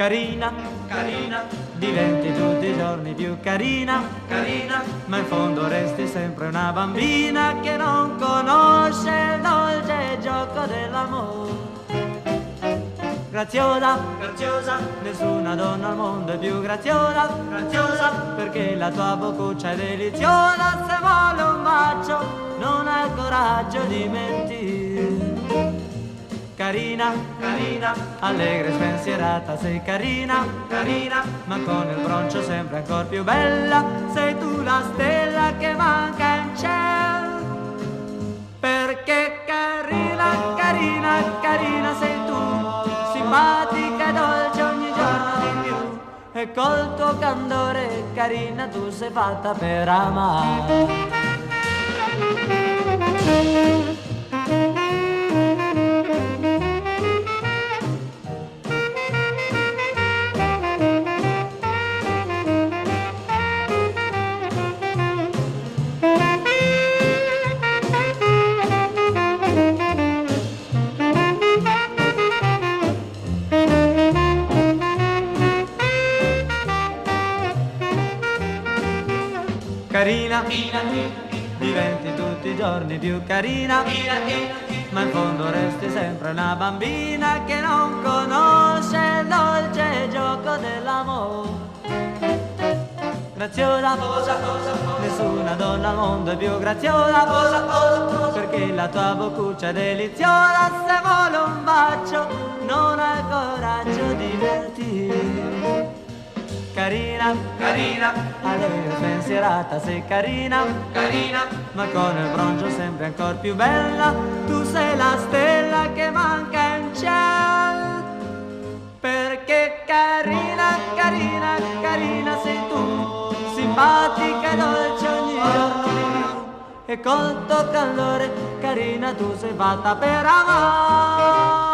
Carina, carina, diventi tutti i giorni più carina, carina, ma in fondo resti sempre una bambina che non conosce il dolce gioco dell'amore. Graziosa, graziosa, nessuna donna al mondo è più graziosa, graziosa, perché la tua boccuccia è deliziosa, se vuole un bacio non ha il coraggio di mentire. Carina, carina, allegra e spensierata, sei carina, carina, ma con il broncio sempre ancora più bella, sei tu la stella che manca in cielo. Perché carina, carina, carina sei tu, simpatica e dolce ogni giorno di più. E col tuo candore, carina, tu sei fatta per amare. Carina, diventi tutti i giorni più carina, ma in fondo resti sempre una bambina che non conosce il dolce gioco dell'amore. Graziosa, nessuna donna al mondo è più graziosa, perché la tua boccuccia è deliziosa, se vuole un bacio non ha il coraggio di mentire. Carina, carina, allegra e spensierata, sei carina, carina, ma con il broncio sempre ancora più bella, tu sei la stella che manca in cielo. Perché carina, carina, carina sei tu, simpatica e dolce ogni giorno di più. E col tuo candore, carina, tu sei fatta per amare.